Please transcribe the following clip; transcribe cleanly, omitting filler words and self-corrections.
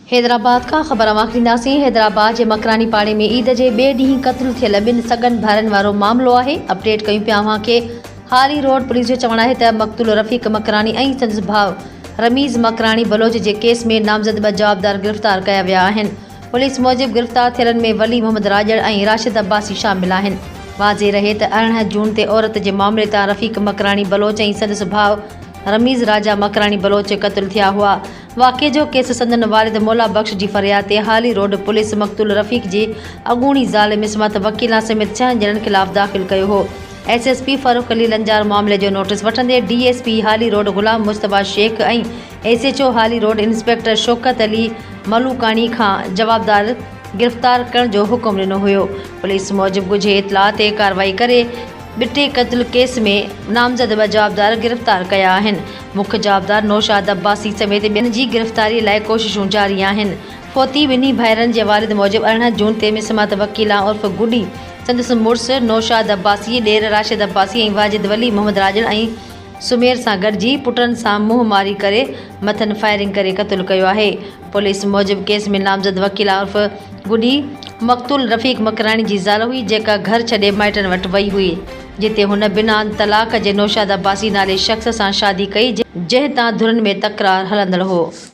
حيدرآباد کان خبر اوهان کي ڏينداسين، حيدرآباد جي مڪراني پاڙي ۾ عيد جي ٻئي ڏينهن قتل ٿيل ٻن سڳن ڀائرن وارو معاملو آهي، اپڊيٽ ڪيون پيا اوهان کي، هالي روڊ پوليس جو چوڻ آهي ته مقتول رفيق مڪراني ۽ سندس ڀاء رميز مڪراني بلوچ جي ڪيس ۾ نامزد ٻه جوابدار گرفتار ڪيا ويا آهن، پوليس موجب گرفتار ٿيلن ۾ ولي محمد راڄڙ ۽ راشد عباسي شامل آهن، واضح رهي ته 18 جون تي عورت جي معاملي تان رفيق مڪراني بلوچ ۽ سندس ڀاء رميز راجا مڪراني بلوچ قتل ٿيا هئا. واقعي جو ڪيس سندن والد مولا بخش جي فرياد تي هالي روڊ پوليس مقتول رفيق جي اڳوڻي زال مسمات وڪيلان سميت ڇهن ڄڻن خلاف داخل ڪيو هو. S S P Farrukh Ali Lanjar معاملي جو نوٽيس وٺندي D S P Hali road Ghulam Mujtaba Shaikh ۽ S H O Hali road inspector Shaukat Ali Malukani کان جوابدار گرفتار ڪرڻ جو حڪم ڏنو هيو. پوليس موجب ڳجهي اطلاع تي ڪارروائي ڪري ٻٽي قتل ڪيس ۾ نامزد ٻه جوابدار گرفتار ڪيا آهن. مک جوابدار نوشاد عباسي سميت ٻين جي گرفتاري لاء ڪوششون جاري آهن. فوتي ٻنهي ڀائرن جي والد موجب 18 جون تي مسمات وڪيلان عرف گڊي، سندس مڙس نوشاد عباسي، ڏير راشد عباسي ۽ واجد ولي محمد راڄڙ ۽ سمير سان گڏجي پٽن سان منهن ماري ڪري مٿن فائرنگ ڪري قتل ڪيو آهي. پوليس موجب ڪيس ۾ نامزد وڪيل عرف گڊي مقتول رفيق مڪراڻي جي زال هئي جيڪا گهر ڇڏي مائٽن وٽ وئي هئي جتي هن بنا طلاق جي نوشاد عباسي نالي شخص سان شادي ڪئي جنهن تان ڌرين ۾ تڪرار هلندڙ هو.